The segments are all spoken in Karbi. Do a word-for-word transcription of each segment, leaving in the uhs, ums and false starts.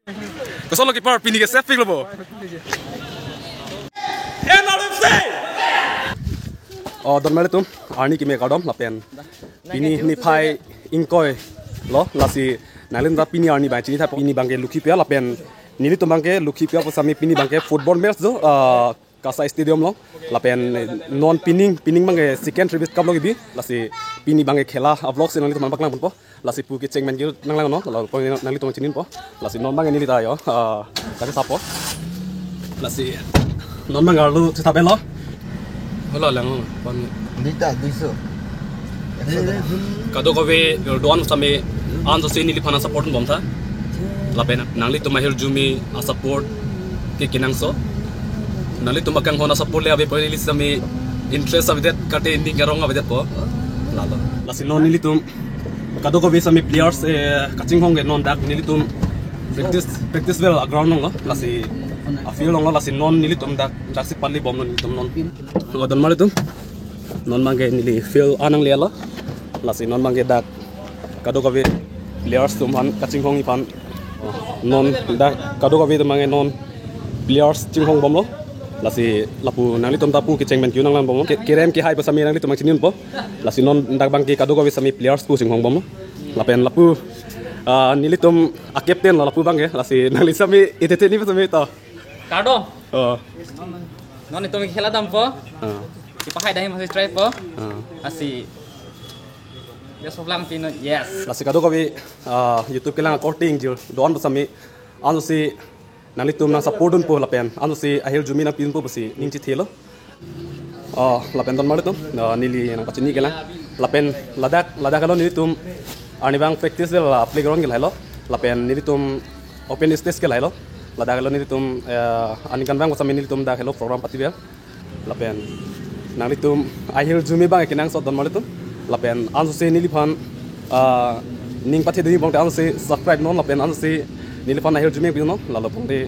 Koson lo keeper, pini ke save pik lo bo. N R F C. Oh, don marli atum, arni kimi kardom lapen pini niphai ingkoi lo, lasi nanglitum ta pini arni abang chinitha, pini abangke Lokhipi-a lapen nelitum abangke Lokhipi-a pusitame pini abangke football match do, ah, KASA Stadium along. Lapen, eh, non pining, pining abangke second Tribis Cup along kebi. Lasi pini abangke khela a-vlog si nanglitum aphan paklang ponpo. Lasi pu kecheng pen ke nanglang non, lapu nanglitum chininpo. Lasi non abangke neli ta yo, ah, kachethapo. Lasi non abang arlo chetha pen lo. Hala lang pon. Dita, duiso. Kadokave don sami anso si neliphan support bom tha. Lapen nanglitum ahirjume a-support ke kenangso. Nanglitum akanghon a-support le ave poi, neli sami interest avedet kate ning karong avedetpo. Lalo. Lasi non nelitum kadokave sami players, eh, kachinghong ke non dak nelitum practice, practice well a-ground along lo. Lasi a-field along lo, lasi non nelitum dak jersey pali bom lo nelitum non. Lo don marli atum. Non abangke neli field an nanglelo. Lasi non abangke dak kadokave players atum aphan kachinghong aphan. Non dak kadokave atum abangke non players chinghong bomlo. Lasi lapu nanglitum ta pu kecheng pen ke-o nanglang bomlo. Ke-, kerem kehai pu sami nanglitum chininpo. Lasi non dak abangke kadokave sami players pu chinghong bomlo. Lapen lapu, ah, nelitum a-captain lo lapu abangke. Lasi nangli sami itete ni pu sami to. Kardom. Oh. Non itum khela dampo. Ah. Kepahai dahim hasi try po. Ah. Lasi best of luck pino. Yes. Lasi kadokave, ah, YouTube kelang korte ingjir don pu sami anso si nanglitum nang-support dunpo lapen anso si ahirjume nangpidunpo pusi ning chethelo. Oh, lapen don marli atum, ah, neli nangpachini kelang. Lapen ladak, ladak helo nelitum arni abang practice le la playground ke lahelo. Lapen nelitum open stage ke lahelo. Ladak helo nelitum, eh, aningkan abang pu sami nelitum dak helo program party bel. Lapen nanglitum ahirjume abang kenangso don marli atum. Lapen anso si neliphan, ah, ning pathe dei bong te anso si subscribe non lapen anso si neliphan ahirjume pidun non. Lalo bong te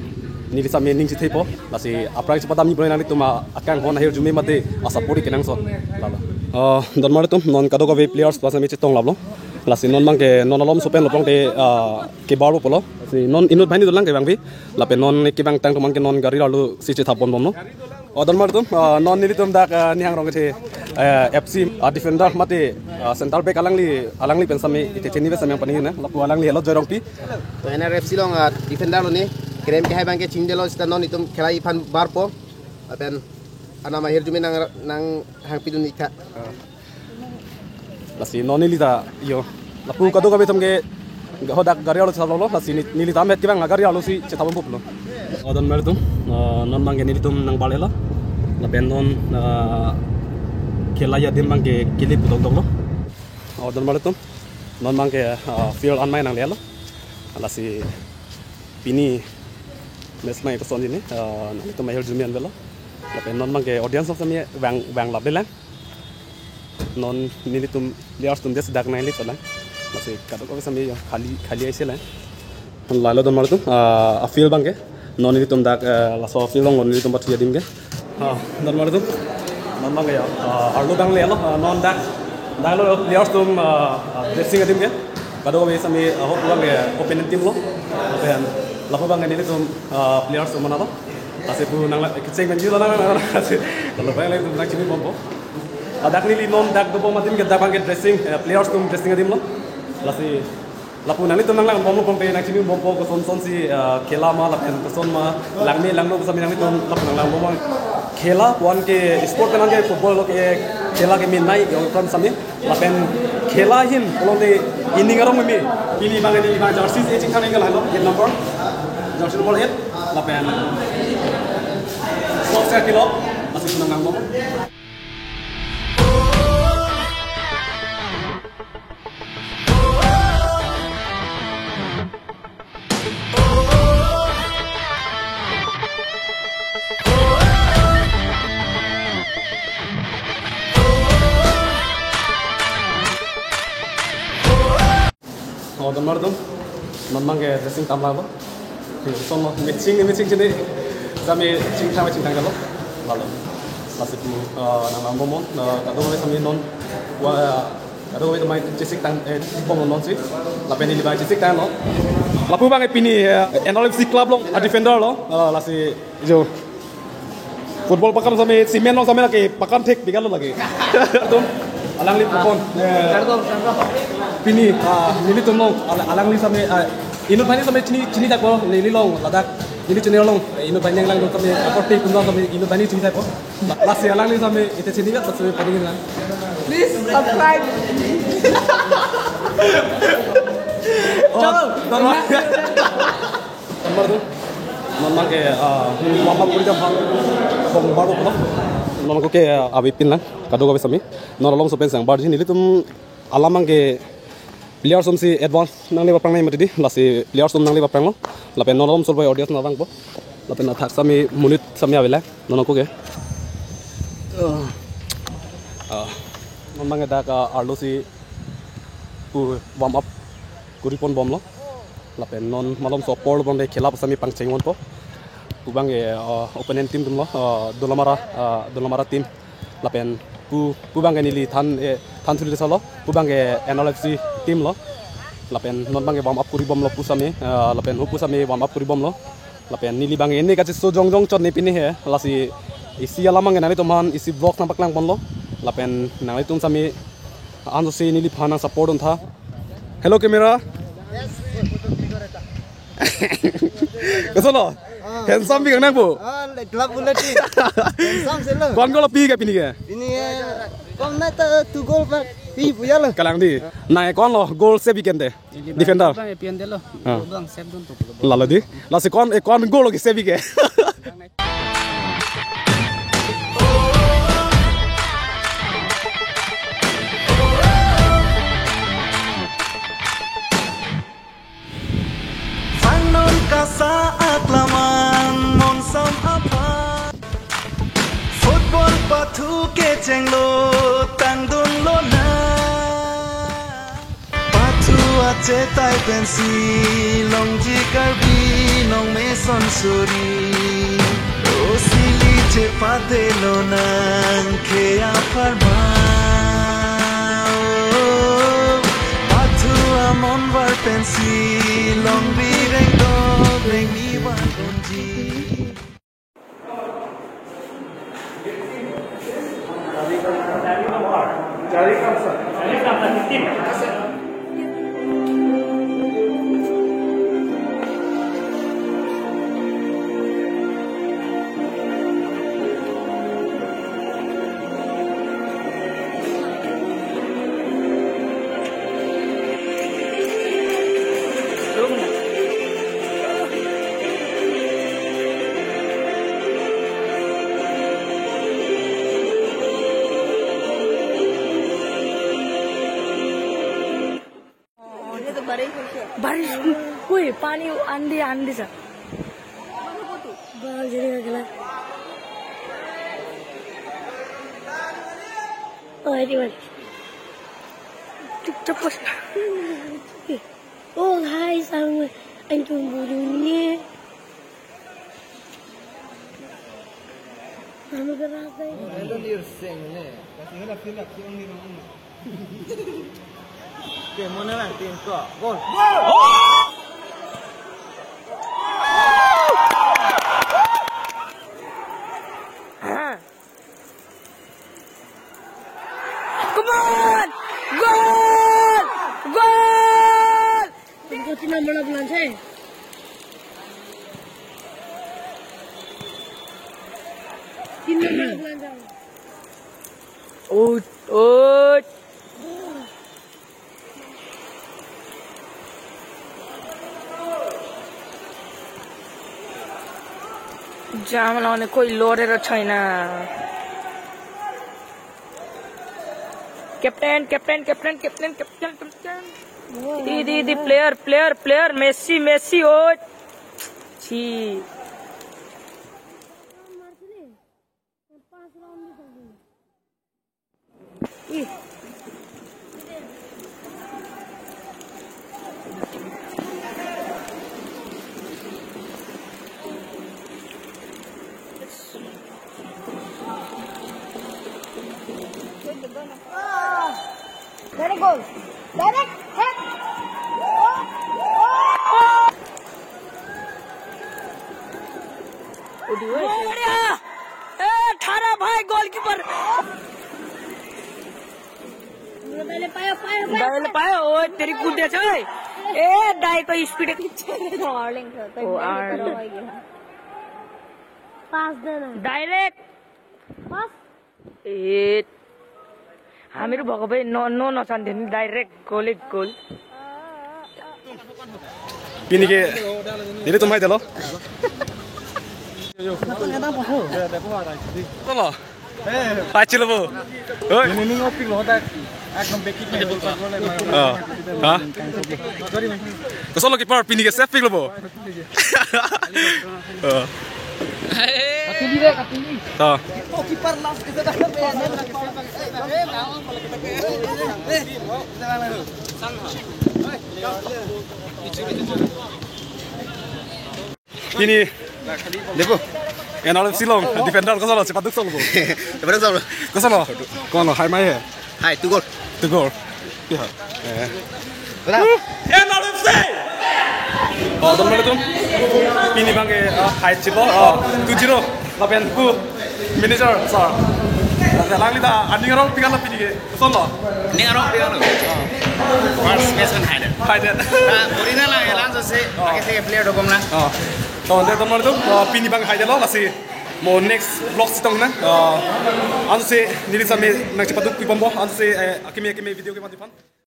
neli sami ning chithepo. Lasi aphrang chepadam ni bro nanglitum akanghon ahirjume mate a-support kenangso. Lalo. Ah, don marli atum non kadokave players pu sami chetong laplo. Lasi non abangke non alomso pen lo bong te, ah, kebar pulo. Lasi non inut banghini dolang kevang pi. Lapen non kevang tang atum abangke non gari arlo si chetha pon bomlo. Oh, don marli atum, ah, non nelitum dak, ah, Nihang Rong Kethe, eh, F C, ah, defender mate, ah, center back alangli, alangli pen sami ite chini pen sami nangpaningje nang, lapu alangli helo Joy Rongpi. To N R F C along, ah, defender lo ne, kerem kehai abangke chingdelo seta non itum khela aphan barpo. Lapen anam ahirjume nang, nanghangpidun ik tha. Lasi non neli ta yo. Lapu kadokave atum ke hadak gari arlo chetha lo, lasi ne-, neli ta amet kevang gari arlo si chetha bompo pulo. Oh, don marli atum, ah, non abangke nelitum nangbarlelo. Lapen non, ah, khela adim abangke kele pu dokdoklo. Oh, don marli atum, non abangke, ah, field an mai nanglelo. Lasi pini match abangke koson jine, ah, nanglitum ahirjume an avelo. Lapen non abangke audience sami vang, vang lap le lang. Non nelitum players atum des dak nangli so lang. Lasi kadokave sami yo khali, khali aise lang. Lalo don marli atum, ah, a-field abangke. Non nelitum dak, ah, laso field along nelitum pathu adim ke. Ah, don marli atum. Non abangke yo, ah, arlo danglelo, ah, non dak. Dak lo players atum, ah, ah, dressing adim ke. Kadokave sami, ah, hok abangke opening team lo. Lapen lapu abangke nelitum, ah, players atum mana lo. Lasi pu nang la, kecheng pen ke lo nang, nang, nang, lasi. Lalu abang latum nangchini bompo. Ladak neli non dak dobom adim ke dak abangke dressing, eh, players atum dressing adim lo. Lasi lapu nanglitum nanglang bomlo bong te nangchini bompo koson son si, eh, khela ma lapen koson ma langme langno pu sami nanglitum lapu nanglang bomlo. Khela pu-an ke sport pen an ke football lo ke khela ke min nai yo pran sami. Lapen khela ahin pulote ining arong meme. Pini abang ini abang jersey si chingthang nangkelo, eight number. Jersey number eight. Lapen socks ke kilo. Lasi pu nanglang bomlo. Oh, don marli atum. Non abangke dressing tam lalo. Song lo matching, matching chini. Sami chingthang, chingthang kalo. Lalo. Lasi pu, eh, nanglang bomlo. Eh, kadokave sami non. Wa, Kado itu main chesik tang, eh, chesik bom non si. Lapen neli bai chesik tanglo. Lapu abang ke pini, eh, N R F C club along a defender lo. Ah, lasi jo. Football pakam same, cement along same lake pakam thek bigal lo lake. Atum, alangli pupon. Eh, pini, ah, nelitum along, al-, alangli same, ah, inut banghini same chini, chini thakpo, neli along, ladak. Neli chini along, eh, inut banghini alangtum same, akor te kumna same, inut banghini chini thakpo. Lasi alangli same ite chini vet, lasi paning lang. Please subscribe. Oh, chalo. Nomor tu. Non abang ke, ah, warm up kori jam ha. Bom baru pulang. Non ko ke, ah, avi pin lang. Kado-kave same. Non along so pen sang bar ji nelitum alam abang ke player atum si advance nangle paprang nai mati di, lasi player atum nangle paprang lo. Lapen non along solvoi audience nang vangpo. Lapen athak same monit same avelang. Non ko ke. Ah. Ah. Non abang ke dak arlo si pu warm up kori pon bomlo. Lapen non malom so apor lo bonde khela same pangcheng ponpo. Pu abang ke, ah, opponent team atum lo, ah, Dolamara, ah, Dolamara team. Lapen pu, pu abang ke neli than, eh, than suli salo, pu abang ke N R F C team lo. Lapen non abang ke warm up kori bomlo pu same, ah, lapen ho pu same warm up kori bomlo. Lapen neli abang ke ne kacheso jongjong chot ne pini he, lasi isi alam abang ke nanglitum aphan isi vlog nang paklang ponlo. Lapen nanglitum same anso si neliphan nang support duntha. Hello camera. Yes. Koso lo? Ah. Handsome pi kangnang po? Ah, le club bulletin. Handsome si lo. Ko-an goal pi ke pini ke? Pini, eh, kom na ta two goal pa pi puya lo. Kalang di. Nang ko-an lo goal save pi kente? Defender. Bang, eh, pian de lo. Ah. Bang save dun to. Lalo di. Lasi ko-an, eh, ko-an goal ke save pi ke? Vangnon kasa aklamang monsam aphan. Football pathu kechenglo tangdunlonang. Pathu achetai pensi Longji Karbi Nongme Son Suri. O sili chepadelonang khei apharman. Pathu amonvar pensi longri rengdok rengni van unji. बारिश, कोई पानी, आंधी, आंधी सा। बाल जलेगा गला। ओ, अरे बाल। चुपचाप बस। ओ, हाय, सामने। अंतुम बुलुंगे। Ano ka rasa ini? Hello, Nir Singh ne. Kasi hela fila ki ang ni rong. Ke mona lang, team ko. Goal. Come on! Goal! Goal! Tumko tina mana bulan saya? Tina mana bulan saya? Out, out. Jam lawan koi lore ra China. Captain, captain, captain, captain, captain, captain. Di, di, di, player, player, player, Messi, Messi, oh. Chi. Ih. बढ़िया। ए, ठारा भाई goalkeeper. Dai le payo, payo, payo. Dai le payo, ओ तेरी कूदे छै। ए, dai तो speed। Darling, तो ओ, darling are. करो भाई ये। Pass देना। Direct। Pass। A, hami ru bhok bai no, no, no chan den, direct goal, goal. Pini ke, nelitum hai delo. Tolo. Hai chilo bo. Oi. Ini, ini ngopi lo, dak. Ekdom bekik nih. Oh. Hah? Sorry, man. Kosonlo keeper, pini ke save piklo bo. Oh. Katili deh, katili. Oh. Oh, keeper last kita dah. Ini. Depo. N R F C along, defender kosonlo, chepaduk solo bo. Defender solo. Kosonlo? Kosonlo, hai mai he. Hai, two goal. Two goal. Ya. Eh. Benar. N R F C. Oh, teman itu. Pini abang ke, ah, hai chilo, oh, two zero. Lapen pu manager, sir. Alangli ta aning arong pingkan lo pini ke. Kosonlo? Aning arong pingkan lo. First match kan hai det. Hai det. Nah, buri na lang, elang so se, oh, pakai se player do bom lang. Oh. To, ante teman itu, uh, pini abang hai det lo, lasi mo next vlog chetong nang. Uh, ansi neli same nangchepaduk pibompo, ansi, eh, akimi akimi video kevan.